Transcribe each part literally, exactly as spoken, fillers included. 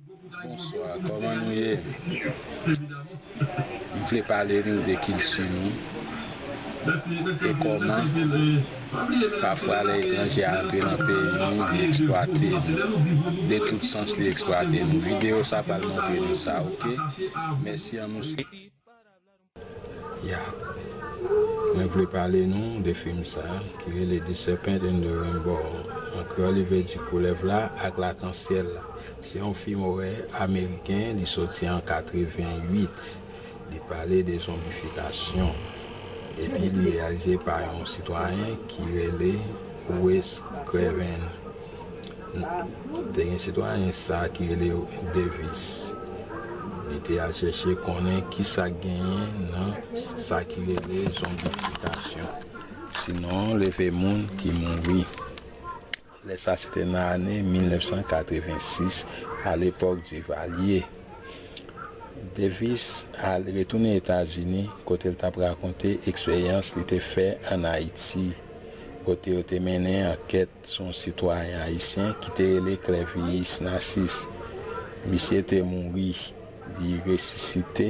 Bonswa, kòman nou ye? M vle pale nou de kilti nou e kòman pafwa lè etranje a antre nan peyi nou, li eksplwate nou. De tout sans, li eksplwate nou. Videyo sa pral montre nou sa, oke? Mèsi, an nou swiv. Ya. Mwen vle pale nou de fim sa ki rele The Serpent and the Rainbow. An kreyòl, li vle di koulèv la ak lakansyèl la. Se yon fim orè ameriken, li soti an katreven uit. Li pale de zonbifikasyon. Epi li reyalize pa yon sitwayen ki rele Wes Craven. Te gen sitwayen sa ki rele Davis. Li te al chèche konnen ki sa k genyen nan sa ki rele zonbifikasyon. Sinon, leve moun ki mouri. Lè sa, se te nan ane mil nèf san katreven sis, a lepòk Duvalier. Davis al retounen Etazini, kote l t ap rakonte eksperyans li te fè ann Ayiti, kote yo te mennen ankèt sou yon sitwayen ayisyen ki te rele Clervius Narcisse. Misye te mouri, li resisite,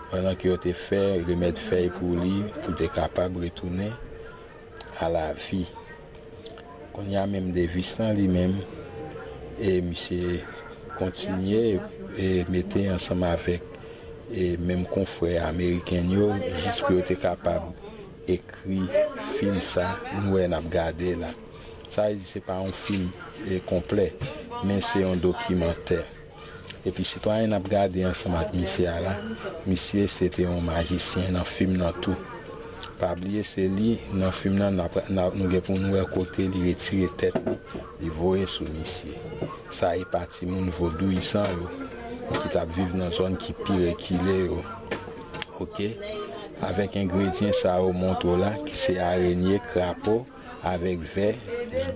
pandan ke yo te fè remèd fèy pou li, pou l te kapab retounen a lavi. Kounye a menm Davis lan li menm, e misye kontinye e mete ansanm avèk e menm konfrè ameriken yo, jis pou yo te kapab ekri fim sa nou wè n ap gade la. Sa vle di se pa yon fim e konplè, men se yon dokimantè. Epi sitwayen n ap gade ansanm ak misye a la, misye se te yon majisyen nan fim nan tou. Pa bliye se li nan fim nan n ap, n ap, nou gen pou nou wè kote li retire tèt li, li voye sou misye. Sa e pa timoun vodouyizan yo ki t ap viv nan zòn ki pi rekile yo. Oke? Avèk engredyan sa yo montre w la, ki se arenye, krapo, avèk vè,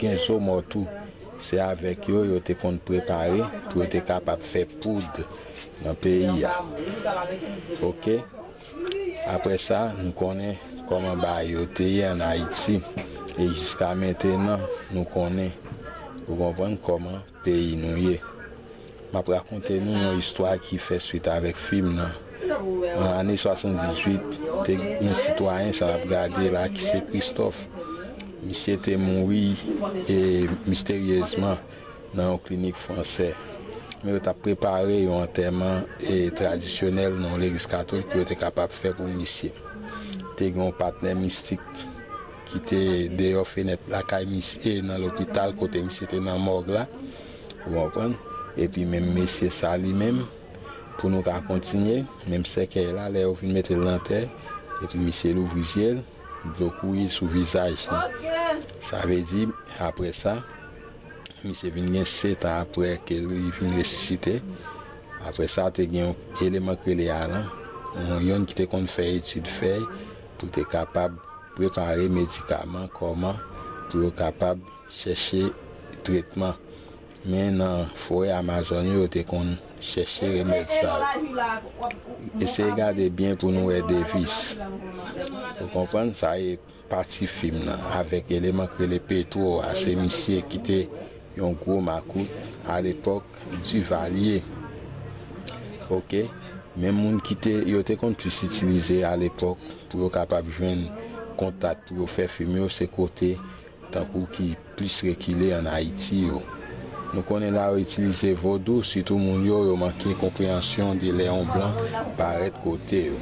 gen zo mò tou. Se avèk yo yo te konn prepare pou yo te kapab fè poud nan peyi a. Oke? Apre sa, nou konnen kòman bagay yo te ye ann Ayiti. E jiska mentenan, nou konnen, ou konprann, kòman peyi nou ye. M ap rakonte nou yon istwa ki fè swit avèk fim nan. An ane swasanndizuit, te gen sitwayen sa n ap gade la ki se Christophe. Misye te mouri e misteryezman nan yon klinik fransè. Men yo t ap prepare yon antèman e tradisyonèl nan yon legliz katolik pou yo te kapab fè pou misye. Te gen yon patnè mistik ki te deyò fenèt lakay misye nan lopital kote misye te nan mòg la. Ou konprann? Epi menm mesye sa li menm, pou nou ka kontinye, menm sèkèy la, lè yo vin mete l nan tè, epi misye louvri zye l, dlo kouri sou vizaj li. Sa vle di, apre sa, misye vin gen sèt an apre ke li vin resisite. Apre sa, te gen yon eleman k rele Alan, yon, yonn ki te konn fè etid fèy pou te kapab prepare medikaman, kòman pou yo kapab chèche tretman. Men nan forè Amazòn yo, yo te konn chèche remèd sa yo. Eseye gade byen pou nou wè Davis. Ou konprann? Sa e pati fim nan, avèk eleman k rele Petwo a, se misye ki te yon gwo makout alepòk Duvalier. Oke? Men moun ki te, yo te konn plis itilize alepòk pou yo kapab jwenn kontak pou yo fè fim yo, se kote tankou ki plis rekile ann Ayiti yo. Nou konnen la yo itilize vodou, sitou moun yo, yo manke konpreyansyon de lè yon blan parèt kote yo.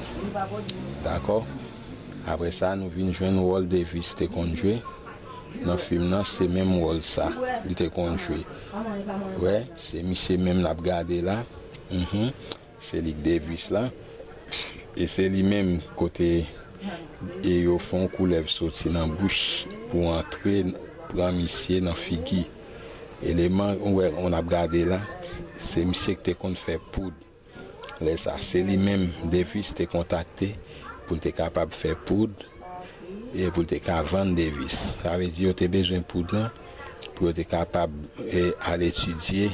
Dakò? Apre sa, nou vin jwenn wòl Davis te konn jwe. Nan fim nan, se menm wòl sa li te konn jwe. Wè, se misye menm n ap gade la. Mhm. Se li k Davis la. E se li menm kote e yo fè yon koulèv soti nan bouch pou antre pran misye nan figi. Eleman ou wè, on ap gade la, se misye ki te konn fè poud. Lè sa, se li menm Davis te kontakte pou l te kapab fè poud e pou l te ka vann Davis. Sa vle di yo te bezwen poud lan pou yo te kapab e, al etidye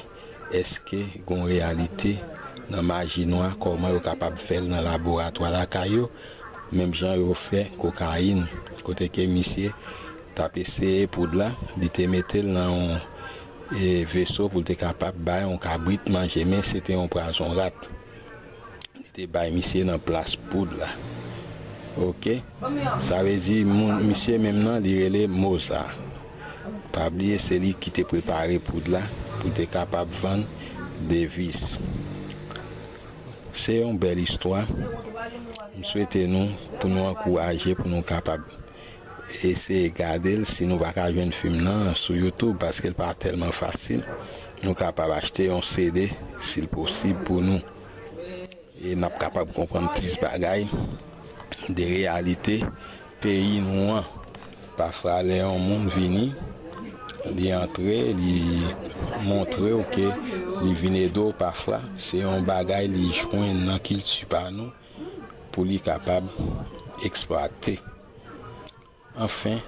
èske gon reyalite nan maji nwa, kòman yo kapab fè l nan laboratwa lakay yo, menm jan yo fè kokayin, kote ke misye t ap eseye poud la, li te mete l nan yon e, veso pou l te kapab bay yon kabrit manje, men se te yon pwazon rat li te bay misye nan plas poud la. Oke? Sa vle di, moun, misye menm nan, li rele Moza. Pa bliye, se li ki te prepare poud la pou l te kapab vann Davis. Se yon bèl istwa. M swete nou, pou nou ankouraje, pou nou kapab eseye gade l, si nou pa ka jwenn fim nan sou YouTube, paske l pa tèlman fasil. Nou kapab achte yon C D, si l posib pou nou. E n ap kapab konprann plis bagay de reyalite peyi nou an. Pafwa, lè yon moun vini, li antre, li montre w ke li vin ede w, pafwa, se yon bagay li jwenn nan kilti pa nou pou li kapab eksplwate. Anfen,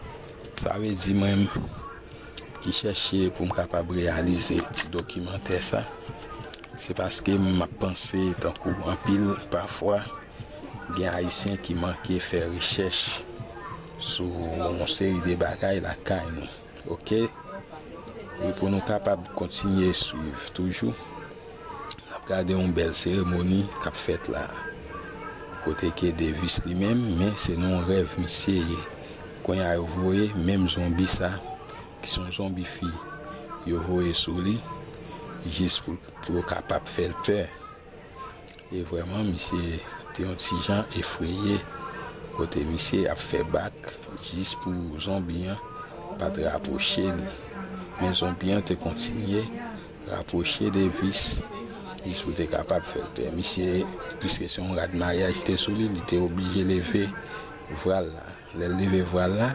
sa vle di mwen ki chèche pou m kapab reyalize ti dokimantè sa, se paske m ap panse tankou anpil pafwa gen Ayisyen ki manke fè rechèch sou yon seri de bagay lakay nou. Oke? E pou nou kapab kontinye swiv toujou, n ap gade yon bèl seremoni k ap fèt la. Kote ke Davis li menm, men se nan yon rèv misye ye. Kounye a yo voye menm zonbi sa, ki se yon zonbi fi, yo voye sou li, jis pou, pou yo kapab fè l pè. E vrèman, misye te yon ti jan efreye, kote misye ap fè bak, jis pou zonbi an pa t rapwoche li. Men zonbi an te kontinye rapwoche Davis, jis pou te kapab fè l pè. Misye, piske se yon rad maryaj ki te sou li, li te oblije leve vwal la. Lè l leve vwal la,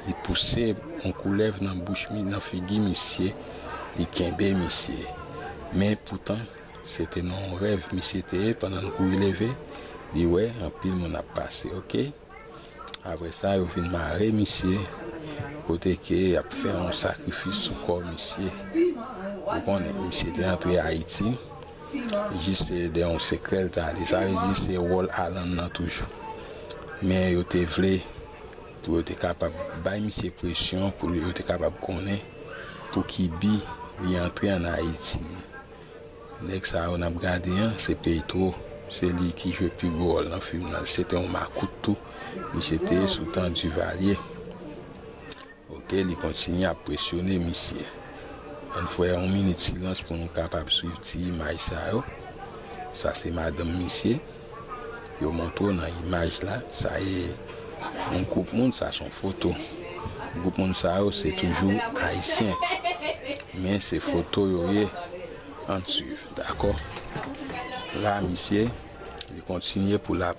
li pouse yon koulèv nan bouch mi, nan figi misye, li kenbe misye. Men poutan, se te nan yon rèv misye te ye, pandan l kouri leve, li wè anpil moun ap pase, oke? Apre sa, yo vin mare misye, kote ke y ap fè yon sakrifis sou kò misye. Ou konnen, misye te antre Ayiti, jis se de yon sekrè l t ale. Sa vle di se wòl Alan nan toujou. Men yo te vle pou yo te kapab bay misye presyon, pou yo te kapab konnen pou ki bi li antre ann Ayiti. Nèg sa yo n ap gade an, se Petro, se li ki jwe pi gwo wòl nan fim nan. Se te yon makout tou, misye te ye sou tan Duvalier. Oke, li kontinye ap presyone misye. Ann fè yon minit silans pou nou kapab swiv ti imaj sa yo. Sa se madanm misye. Yo montre w nan imaj la, sa ye yon gwoup moun, sa se yon foto. Gwoup moun sa yo se toujou Ayisyen. Men se foto yo ye. Ann swiv, dakò? La, misye, li kontinye pou l ap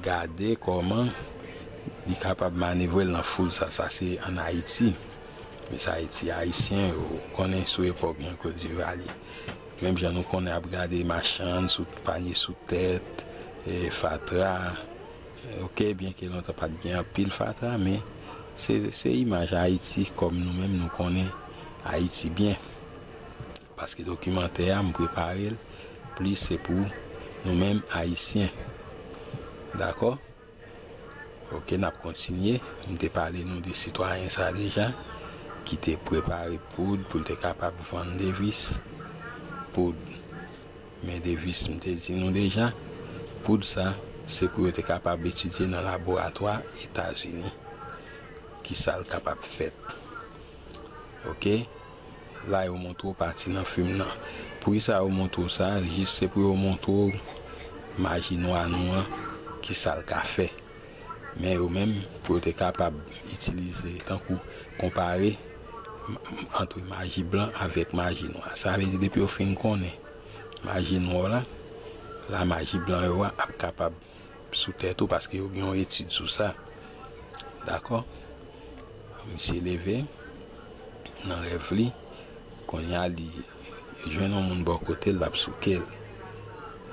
gade kòman li kapab manevre l nan foul sa. Sa se ann Ayiti. Men sa Ayiti, Ayisyen yo konnen sou epòk Jean Claude Duvalier. Menm jan nou konnen ap gade machann sou panye sou tèt, e, fatra. Oke, byenke lontan pa t gen anpil fatra, men se, se imaj Ayiti kòm nou menm nou konnen Ayiti byen. Paske dokimantè a, m prepare l plis se pou nou menm Ayisyen. Dakò? Oke, n ap kontinye. M te pale nou de sitwayen sa deja, ki te prepare poud pou l te kapab vann Davis. Poud. Men Davis, m te di nou deja, poud sa, se pou yo te kapab etidye nan laboratwa Etazini. Kisa l kapab fèt. Oke? La, yo montre w pati nan fim nan. Poukisa yo montre w sa? Jis se pou yo montre w maji nwa nou an, kisa l ka fè. Men yo menm, pou yo te kapab itilize, tankou konpare m-, m-, antre maji blan avèk maji nwa. Sa vle di, depi yo fin konnen maji nwa w la, la maji blan yo a ap kapab sou tèt ou, paske yo gen yon etid sou sa. Dakò? Misye leve nan rèv li. Kounye a, li jwenn yon moun bò kote l, l ap souke l.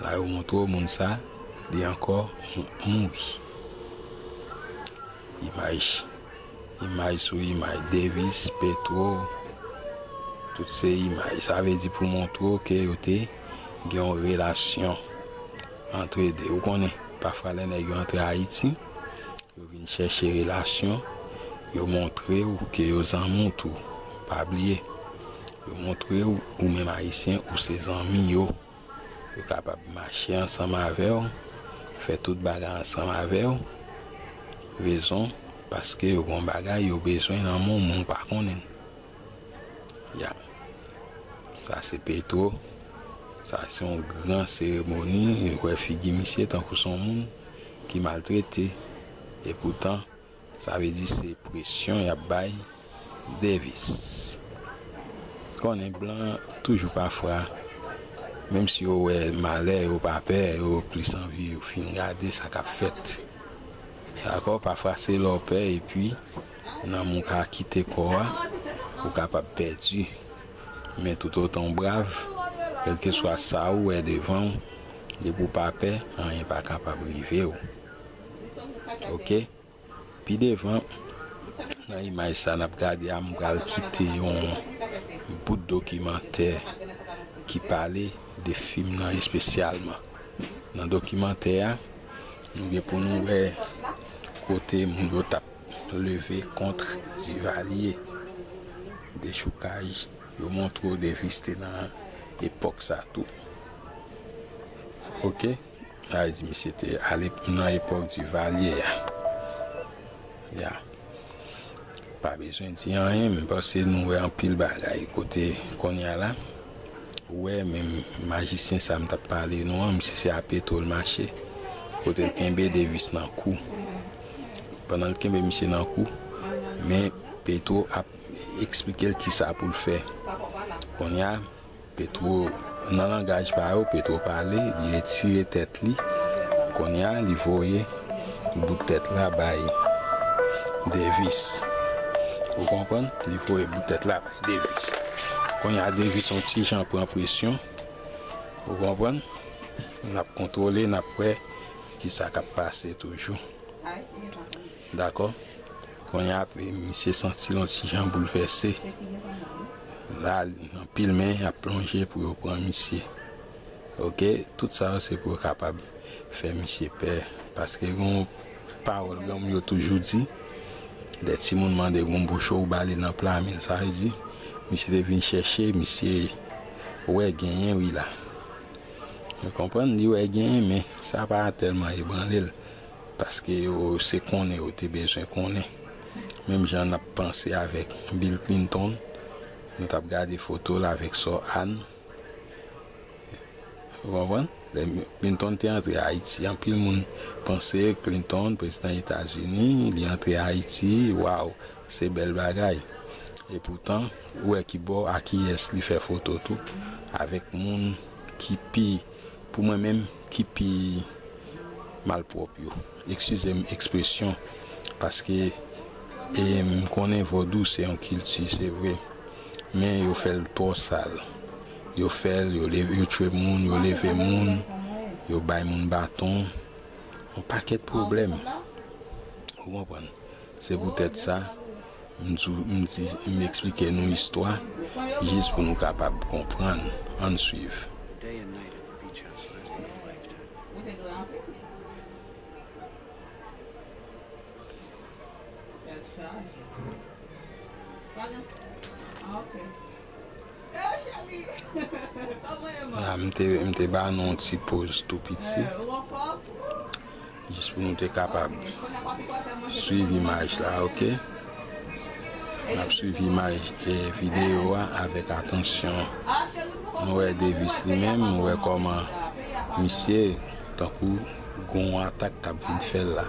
La, yo montre w moun sa, li ankò mou-, mouri. Imaj, imaj sou imaj, Davis, Petro, tout se imaj. Sa vle di pou montre w ke yo te gen yon relasyon antre de. Ou konnen, pafwa lè nèg yo antre Ayiti, yo vin chèche relasyon, yo montre w ke yo zanmi w tou. Pa bliye, Yo montre w, ou menm Ayisyen, ou se zanmi yo. Yo kapab mache ansanm avè w, fè tout bagay ansanm avè w. Rezon, paske yo gen yon bagay yo bezwen nan men w, men w pa konnen. Ya. Sa se Petro. Sa se yon gran seremoni. Ou wè figi misye tankou se yon moun ki maltrete. Epoutan, sa vle di se presyon y ap bay Davis. Konnen blan toujou pafwa, menm si yo wè malè, yo pa pè, yo plis anvi yo fin gade sa k ap fèt. Dakò? Pafwa se lè w pè, epi nanm ou ka kite kò a, ou kapab pèdi. Men toutotan w brav, kèlkeswa sa ou wè devan w, depi w pa pè, anyen pa kapab rive w. Oke? Pi devan, nan imaj sa n ap gade a, m pral kite yon bout dokimantè ki pale de fim nan espesyalman. Nan dokimantè a, nou gen pou nou wè kote moun yo t ap leve kont Divalye. Dechoukaj, yo montre w Davis te nan epòk sa tou. Oke? Sa vle di misye te ale nan epòk Divalye a. Ya. Pa bezwen di anyen, men paske nou wè anpil bagay kote kounye a la. Ou wè, menm majisyen sa m t ap pale nou an, misye se a Petro l mache. Kote l kenbe Davis nan kou. Pandan l kenbe misye nan kou, men Petro ap eksplike l kisa pou l fè. Kounye a, Petro, nan langaj pa yo, Petro pale, li retire tèt li. Kounye a, li voye bout tèt la bay Davis. Ou konprann? Li voye bout tèt la bay Davis. Kounye a, Davis yon ti jan pran presyon. Ou konprann? N ap kontwole, n ap wè kisa k ap pase toujou. Dakò? Kounye a, misye santi l yon ti jan boulvèse. La, anpil men ap lonje pou yo pran misye. Oke? Tout sa yo se pou yo kapab fè misye pè. Paske gen yon pawòl granmoun yo toujou di, lè timoun mande gon bouch ou, ou ba li nan pla men l. Sa vle di, misye te vin chèche, misye wè genyen wi la. Ou konprann? Li wè genyen, men sa pa tèlman ebranle l. Paske yo se konnen yo te bezwen konnen. Menm jan n ap panse avèk Bill Clinton, nou t ap gade foto l avèk sò Ann. Ou konprann? Lè Clinton te antre Ayiti, anpil moun panse Clinton, prezidan Etazini, li antre Ayiti, waw, se bèl bagay. Epoutan, ou wè ki bò, a kiyès li fè foto tou, avèk moun ki pi, pou mwen menm, ki pi malpwòp yo. Eskize m ekspresyon, paske, e, m konnen vodou se yon kilti, se vre. Men yo fè l twò sal. Yo fè l, yo leve, yo tchwe moun, yo leve moun, yo bay moun baton. Yon pakèt pwoblèm. Ou konprann? Se poutèt sa, m di, m di, m eksplike nou istwa, jis pou nou kapab konprann. Ann swiv. La, m te, m te ba nou yon ti poz tou piti, jis pou nou te kapab swiv imaj la, oke? N ap swiv imaj, e, videyo a avèk atansyon. Nou wè Davis li menm, nou wè kòman misye, tankou gon atak k ap vin fè l la.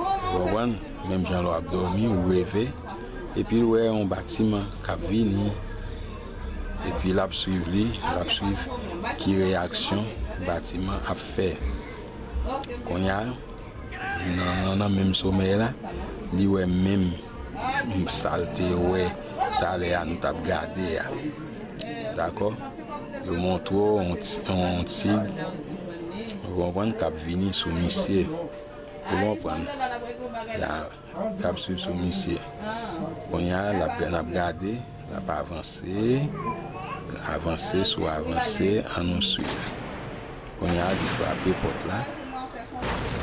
Ou konprann? Menm jan lè w ap dòmi, ou reve, epi l wè yon batiman k ap vini, epi l ap swiv li, l ap swiv ki reyaksyon batiman ap fè. Kounye a, nan, nan, nan menm somèy la, li wè menm sa l te wè talè a nou t ap gade a. Dakò? Yo montre w yon ti, yon tig, ou konprann, k ap vini sou misye. Ou konprann? Ya, k ap swiv sou misye. Kounye a, l ap, n ap gade, l ap avanse, avanse sou avanse, ann nou swiv. Kounye a, li frape pòt la,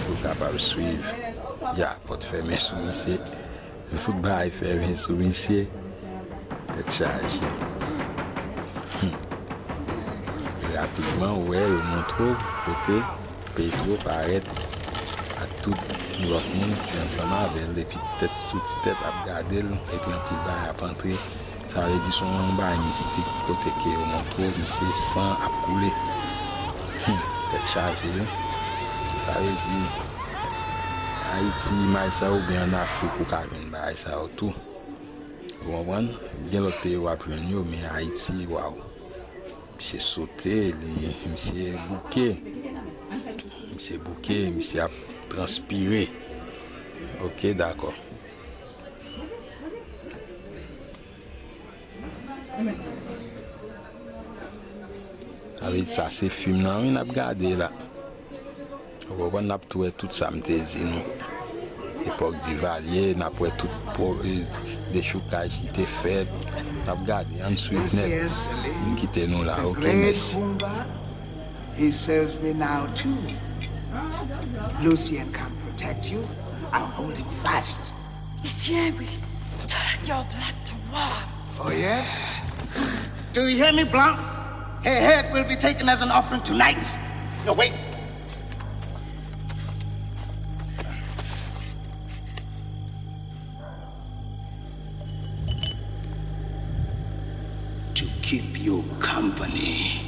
pou l kapab swiv. Ya, pòt fèmen sou misye. Tout bagay fèmen sou misye. Tèt chaje. Rapidman, ou wè, yo montre w kote Pedro parèt ak tout lòt moun ki ansanm avè l, epi tèt sou ti tèt ap gade l, epi anpil bagay ap antre. Sa vle di se yon bagay mistik kote ke yo montre w misye san ap koule. Hmm, tèt chaje, wi. Sa vle di, Ayiti, imaj sa yo, oubyen ann Afrik, ou ka jwenn bagay sa yo tou. Ou konprann? Gen lòt peyi w ap jwenn yo, men Ayiti, waw. Misye sote, li, misye bouke. Misye bouke, misye ap transpire. Ok, dakò. Sa vle di sa se fim nan wi n ap gade la. Ou konprann, n ap tou wè tout sa m te di nou. Epòk Divalye, n ap wè tout po-, e, dechoukaj ki te fèt. N ap gade, ann swiv nèt. M kite nou la, ok, mèsi. He serves me now too. Lucien can protect you. I'll hold him fast. Lucien will turn your blood to wine. Oh, yeah? Do you hear me, Blanc? Her head will be taken as an offering tonight. No, wait. To keep you company.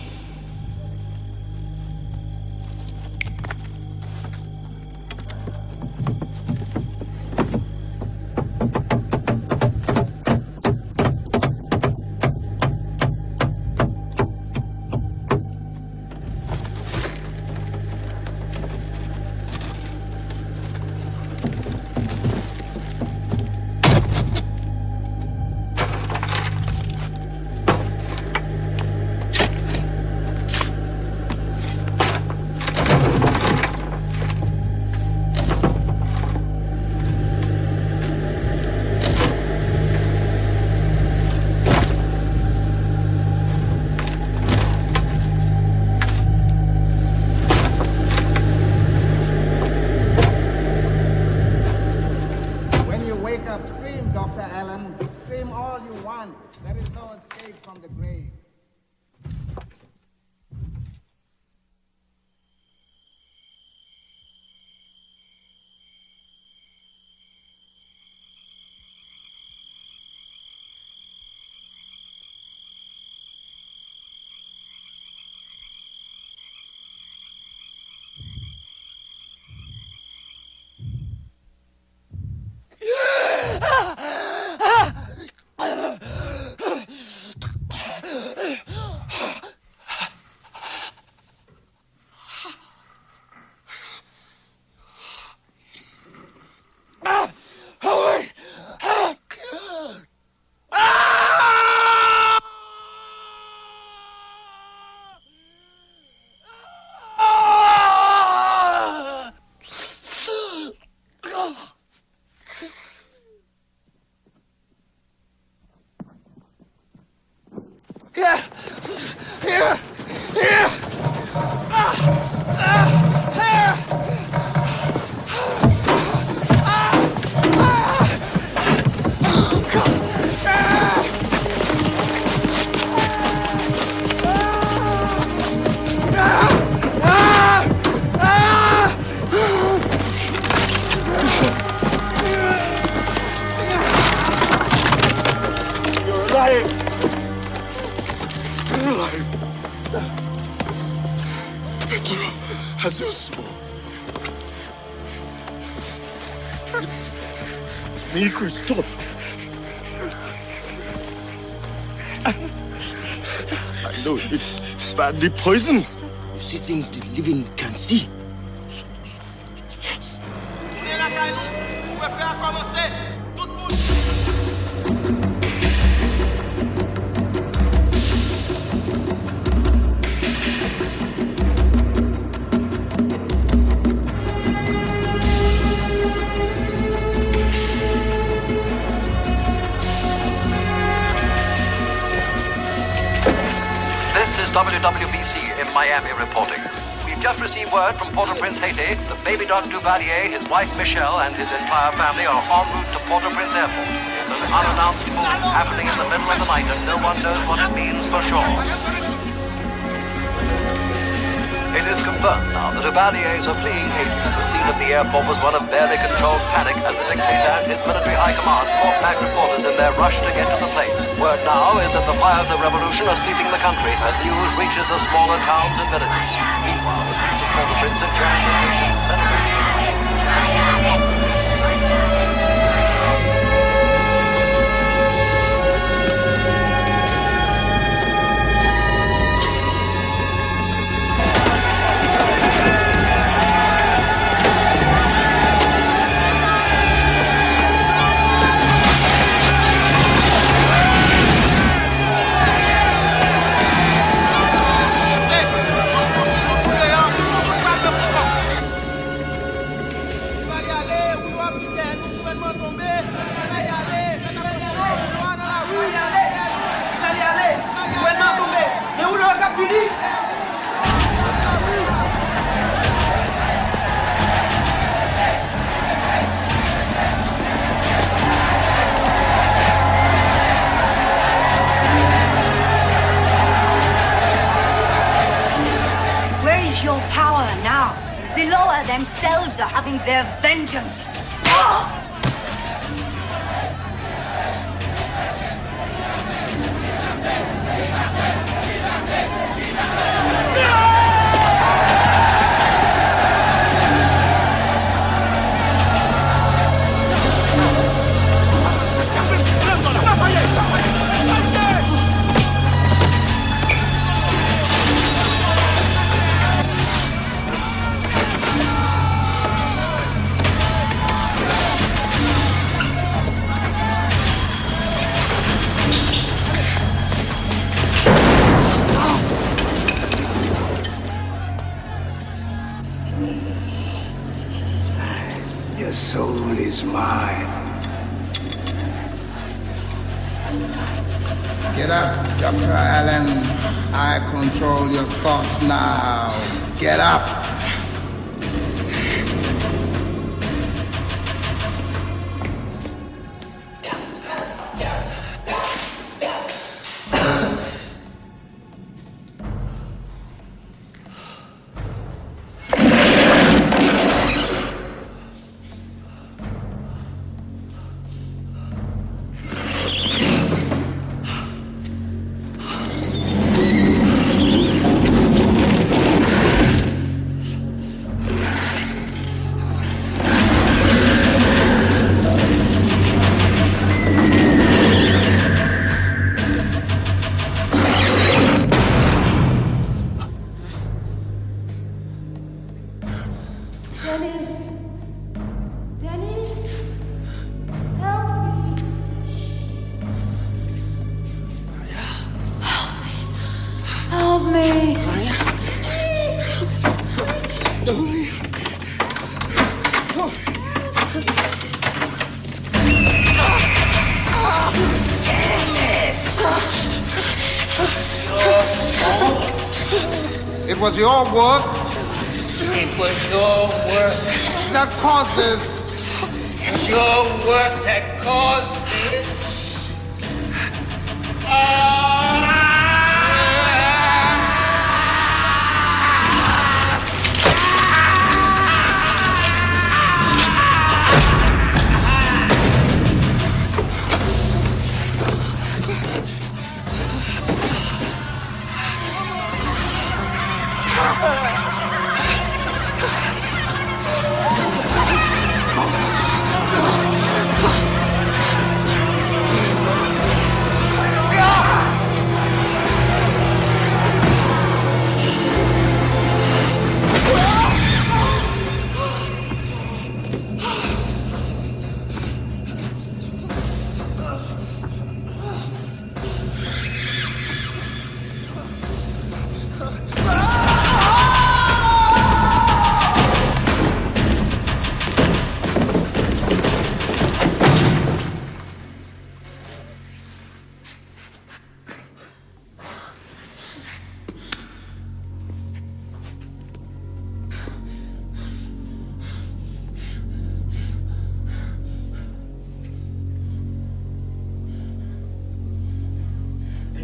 When you wake up, scream, Doctor Allen. Scream all you want. There is no escape from the grave. You're alive! You're alive! Pedro, has your soul. Mi Cristo. I know it's badly poisoned. You see things the living can see. Tounen lakay nou, kouvrefe a kòmanse. Tout moun. This is W W B C in Miami reporting. We've just received word from Port-au-Prince, Haiti, that Baby Doc Duvalier, his wife Michelle, and his entire family are en route to Port-au-Prince Airport. It's an unannounced move happening in the Middle of the night, and no one knows what it means for sure. It is confirmed now that Duvalier's fleeing haste at the scene of the airport was one of barely controlled panic as the Dixie and his military high command fought back reporters in their rush to get to the plane. Word now is that the fires of revolution are sweeping the country as news reaches the smaller towns and villages. Meanwhile, the streets of Port-au-Prince are jammed with nations celebrating. Gouvènman tonbe, Duvalye ale, fèt atansyon, pouvwa nan lari, Duvalye ale, Duvalye ale, gouvènman tonbe, men ou lè w ap vini. Where is your power now? The Loa themselves are having their vengeance. Your soul is mine. Get up, Doctor Allen. I control your thoughts now. Get up. Dennis! Dennis! Help me! Help me! Help me! Don't leave. It was your work. It was your work. That caused this. It's your work that caused this.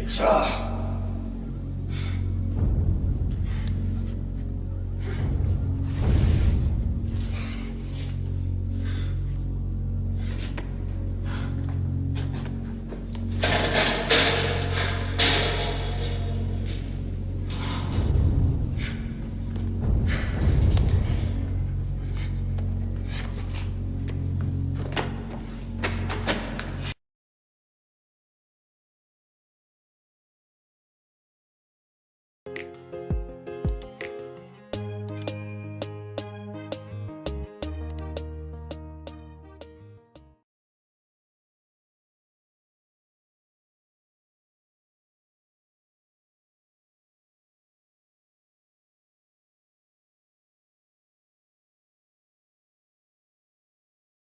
Sa,